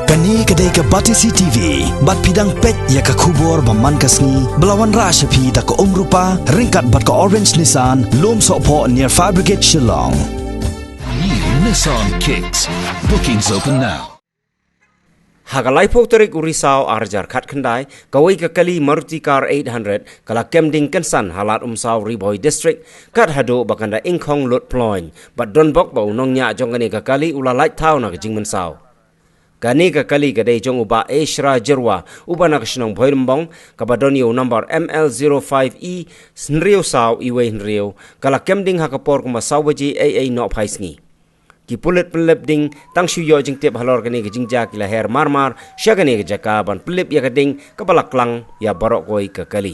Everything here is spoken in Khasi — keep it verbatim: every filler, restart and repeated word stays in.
Kane ka dei ka Batesi T V, bad phi dang peit ïa ka khubor ba man ka sngi, ba la wanrah sha phi da ka Umrupa, ryngkat bad ka Orange Nissan, Lumsohphoh near Fire Brigade Shillong. New Nissan Kicks. Bookings open now. Ha ka laiphew tarik u Risaw ar hajar khatkhyndai, kawei ka kali Maruti car eight hundred, ka la kem ding kynsan ha Lad Umsaw, Ri Bhoi District, kat haduh ba kan da ingkhong lut ploiñ, bad donbok ba u nongñiah jong kane ka kali u la lait thaw na ka jingmynsaw. Kane ka kali ka dei jong u Bah Eshra Jyrwa, uba na ka shnong Bhoirymbong, kaba don ïa u number M L zero five E hynriew saw iwei hynriew, ka la kem ding ha ka por kumba saw baje eiei nohphai sngi. Ki pulit pynlip ding tang shu ïoh jingtip halor kane ka jingjia ki la her marmar sha kane ka jaka ban pynlip ïa ka ding kaba la klang ïa baroh kawei ka kali.